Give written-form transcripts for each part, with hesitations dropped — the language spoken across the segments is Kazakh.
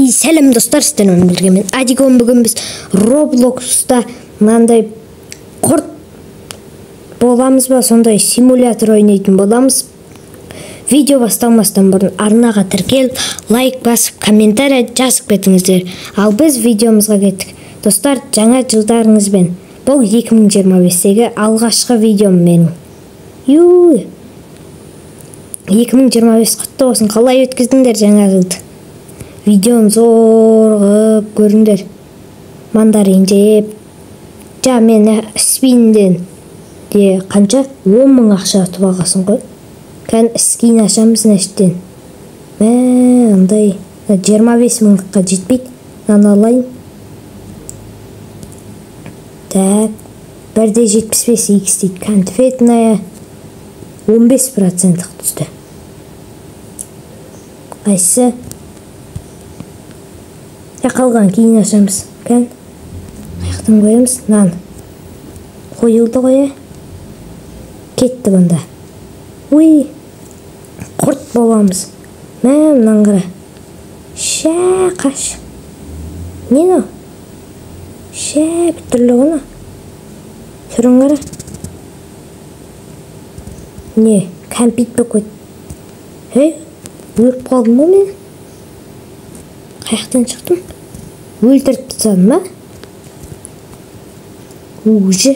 Ей, сәлем достар, сіздермен бірге мен Адигон. Бүгін біз Роблокста мынандай құрт боламыз ба, сондай симулятор ойнайтын боламыз. Видео басталмастан бұрын арнаға тіркеліп, лайк басып, комментарий жазып кетіңіздер. Ал біз видеомызға кеттік. Достар, жаңа жылдарыңызбен. Бұл 2025-тегі алғашқы видеом менің. Ю! 2025 құтты болсын. Қалай өткіздіңдер жаңа жылды? Видеоны зор қылып көріңдер. Мандарин жеп. Жа, мен спинден де қанша? 10 мың ақша ұтып алғасың ғой. Кән скин ашамыз нәштен. Мә, андай 25 мыңдыққа жетпейді. Мынаны алайын. Так, 1,75 х дейді. Конфетная 15% түсті. Қайсы? Қалған кейін ашамыз. Кән, қаяқтан қоямыз? Нан. Қойылды ғой, ә? Кетті бұнда. Уй, құрт боламыз. Мә, мынаны қара. Шә, қаш. Не мынау? Шә, бір түрлі ғой мынау. Түрін қара. Не, кәмпит болып кетті. Ей, өліп қалдым ғой мен. Қаяқтан шықтым? Өлтіріп тастадым ба? Уже.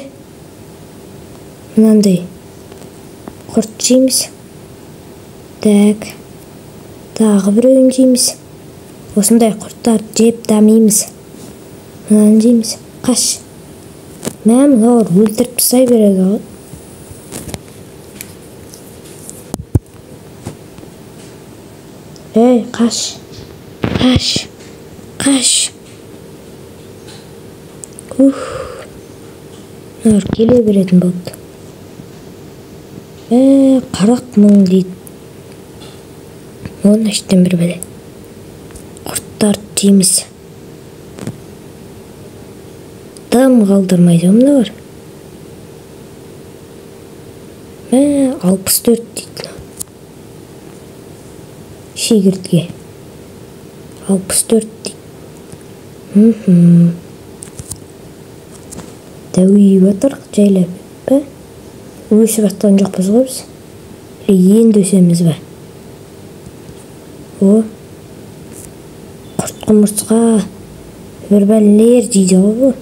Мынандай құрт жейміз. Так. Тағы біреуін жейміз. Осындай құрттарды жеп дамимыз. Мынаны жейміз. Қаш. Мә, мыналар өлтіріп тастай береді ғой. Ей, қаш. Қаш. Қаш. Ух. Мыналар келе беретін болды. 40 мың дейді. Оның іштен бір бәле. Құрттарды жейміз. Дым қалдырмайды мыналар. Мә, 64 дейді. Шегіртке. 64 дейді. Дәуіп жатыр жайлап. Ба? Өсіп жатқан жоқпыз ғой біз. Енді өсеміз ба? О, құрт құмырсқа бір бәлелер жейді ғой бұл.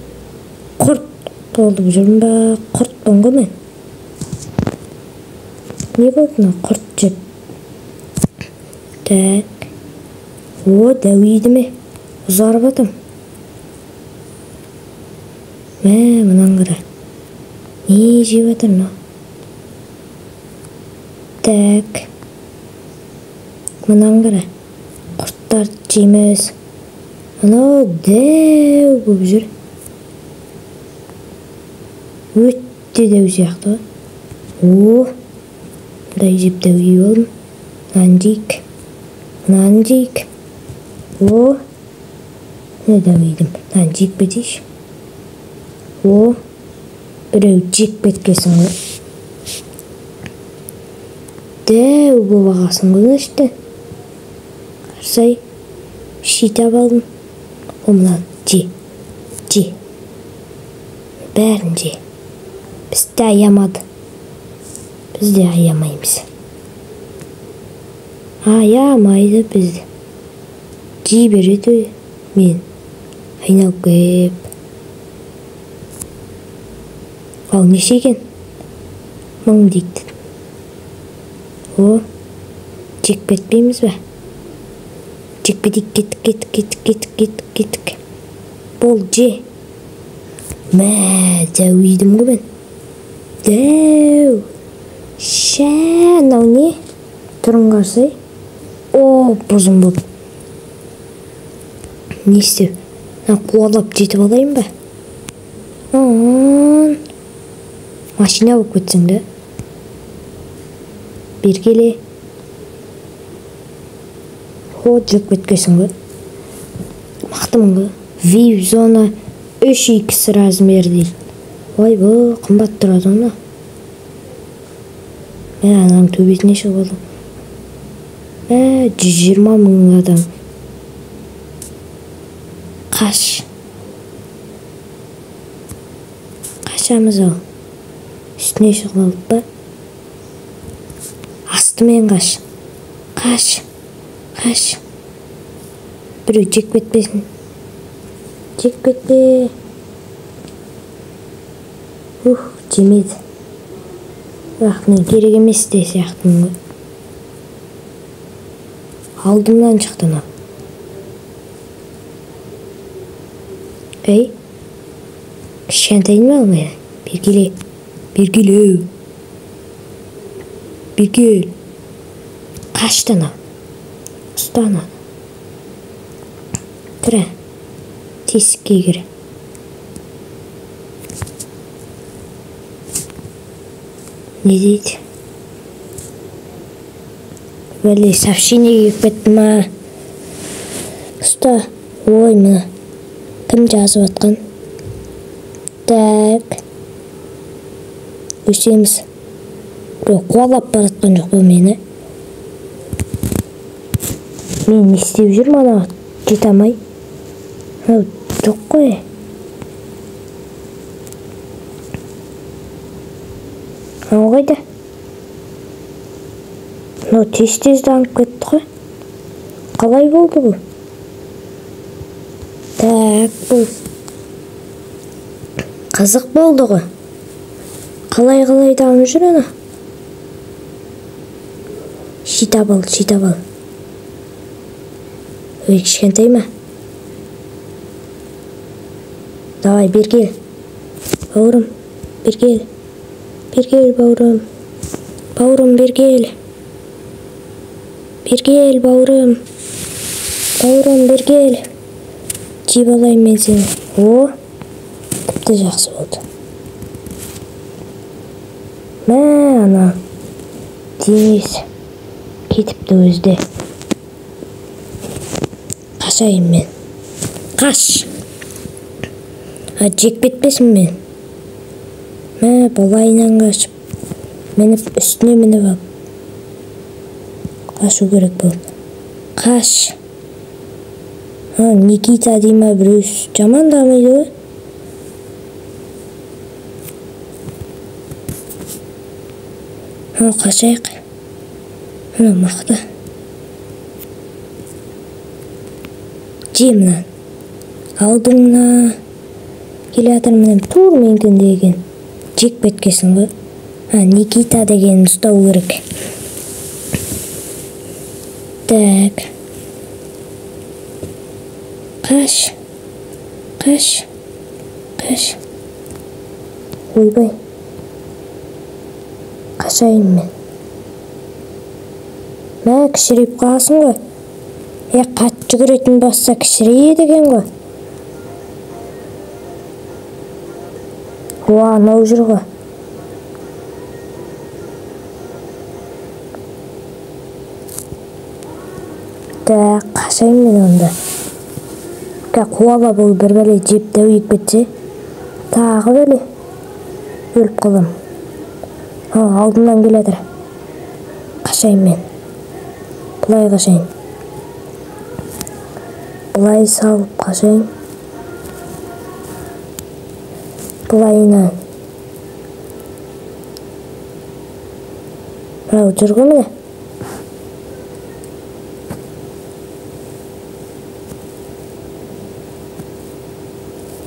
Құрт болып жүрмін ба? Құртпын ғой мен. Не болды мынау құрт жеп? Так. О, дәуейді ме? Ұзарып атам. Мә, мынаны қара. Не жеп жатыр мынау? Так. Мынаны қара. Құрттарды жейміз. Мынау дәу болып жүр. Өте дәу сияқты ғой. О, мындай жеп дәуейіп алдым. Мынаны жейік. Мынаны жейік. О, не дәуейдім. Мынаны жеп кетейінші. О, біреу жеп кеткесің ғой. Дәу болып ағасың ғой ішті. Қарсай, щит алдым. О, мынаны же, же. Бәрін же. Бізді аямады. Біз де аямаймыз. Аямайды бізді. Жей береді мен. Айналып кеп. Ал неше екен? 1000 дейді. О, жеп кетпейміз бе? Жеп кетейік, кеттік, кеттік, кеттік, кеттік, кеттік, кеттік. Бол, же. Мә, дәуейдім ғой мен. Дәу. Шә, мынау не? Түрін қарасай. О, бұзым болып. Не істеу? Мына қуалап жетіп алайын ба? Машина болып кетсең де. Бері келе. Хо, жеп кеткесің ғой. Мықтымын ғой. VIP зона 3x размер дейді. Ой, бұл қымбат тұрады ғой. Мә, ананың төбесіне шығып алдым. Мә, 120 мың адам. Қаш. Қашамыз ау. Үстіне шығып алып па? Астымен қаш. Қаш. Қаш. Біреу жеп кетпесін. Жеп кетпе. Ух, жемеді. Бірақ мен керек емес те сияқтымын ғой. Алдымнан шықты анау. Ей, кішкентайын ба алмай? Бергеле, бергелеу. Бергел. Қашты анау. Ұста ананы. Кір, тесікке кір. Не дейді? Бәле, сообщение келіп кетті ма? Ұста. Ой, мына. Кім жазып атқан? Так. Өсеміз. Біреу қуалап бара жатқан жоқ па мені? Мен не істеп жүрмін ана жете алмай? Мынау жоқ қой. Анау қайда? Мынау тез-тез дамып кетті ғой. Қалай болды бұл? Так, бұл қызық болды ғой. Қалай-қалай дамып жүр ана? Щитап ал, щитап ал. Ой, кішкентай ма? Давай, бері кел. Бауырым, бері кел. Бері кел, бауырым. Бауырым, бері кел. Бері кел, бауырым. Бауырым, бері кел. Жеп алайын мен сені. О, тіпті жақсы болды. Мә, ана денесі кетіпті өзі де. Қашайын мен. Қаш! А, жеп кетпесін мен. Мә, былайынан қашып, мініп, үстіне мініп алып. Қашу керек болды. Қаш! А, Никита дей ма біреу жаман дамиды ғой. А, қашайық. Мына мықты. Же мынаны. Алдыңна келе жатыр міне, тур менікінде екен. Жеп кеткесін ғой. А, Никита дегенін ұстау керек. Так. Қаш. Қаш. Қаш. Ойбай. Қашайын мен. Мә, кішірейіп қаласың ғой. Е, қатты жүгіретін басса кішірейеді екен ғой. Уа, анау жүр ғой. Так, қашайын мен онда. Қуалап ол бір бәле жеп дәу кетсе, тағы бәле өліп қалам. Алдымнан келе жатыр. Қашайын мен. Былай қашайын. Былай салып қашайын. Былайынан. Мынау жүр ғой міне.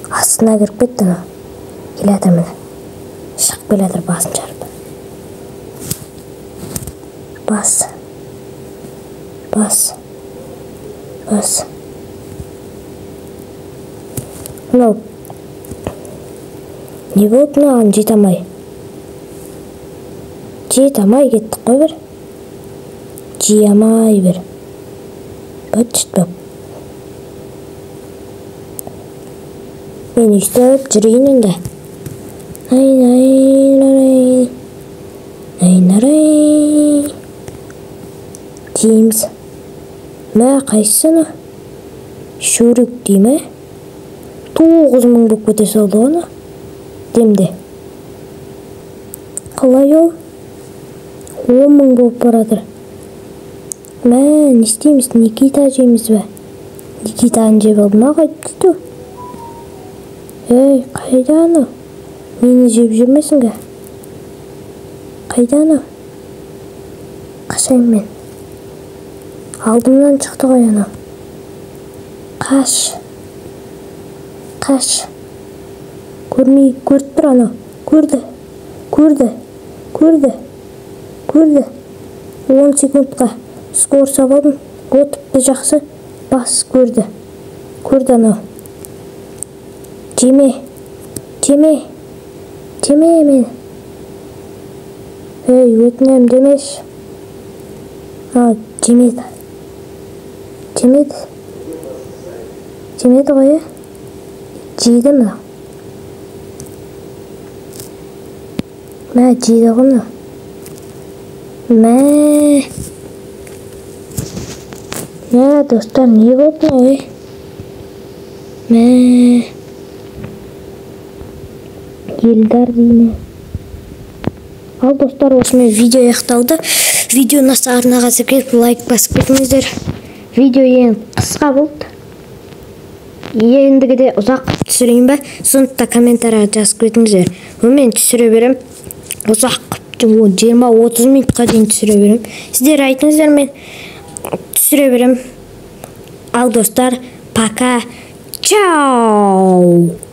Астына кіріп кетті анау. Келе жатыр міне. Шығып келе жатыр басын жарып. Бас. Бас. Бас. Мынау не болды мынаған жете алмай? Жете алмай кеттік қой бір. Жей алмай бір. Быт-шыт боп. Мен өйстіп жүрейін енді. Най-най-най. Най-най. Жейміз. Мә, қайсысы анау? Шөрік дей ме? 9000 болып кете салды ғой анау. Демде. Қалай ол? 10 000 болып баратыр. Мә, не істейміз? Никита жейміз бе? Никитаны жеп алды ма қайтып кету? Ей, қайда анау? Мені жеп жүрмесін ге? Қайда анау? Қашайын мен. Алдымнан шықты ғой анау. Қаш. Қаш. Көрмей, көріп тұр анау. Көрді. Көрді. Көрді. Көрді. 10 секундқа скорость алдым. О, тіпті жақсы. Бас көрді. Көрді анау. Жеме. Жеме. Жеме мені. Ей, өтінемін демеші. А, жемеді. Жемеді. Жемеді ғой, е? Жейді мынау. Мә, жейді ғой мынау. Мә. Мә, достар, не болды мынау, е? Мә. Елдар деймі. Ал, достар, осымен видео аяқталды. Видео ұнаса арнаға тіркеліп, лайк басып кетіңіздер. Видео ең қысқа болды. Ендігіде ұзақ түсірейін бе? Сондықтан комментарияға жазып кетіңіздер. Мен түсіре берем. Ұзақ 20-30 минутқа дейін түсіре берем. Сіздер айтыңыздар, мен түсіре берем. Ал, достар, пока. Чао!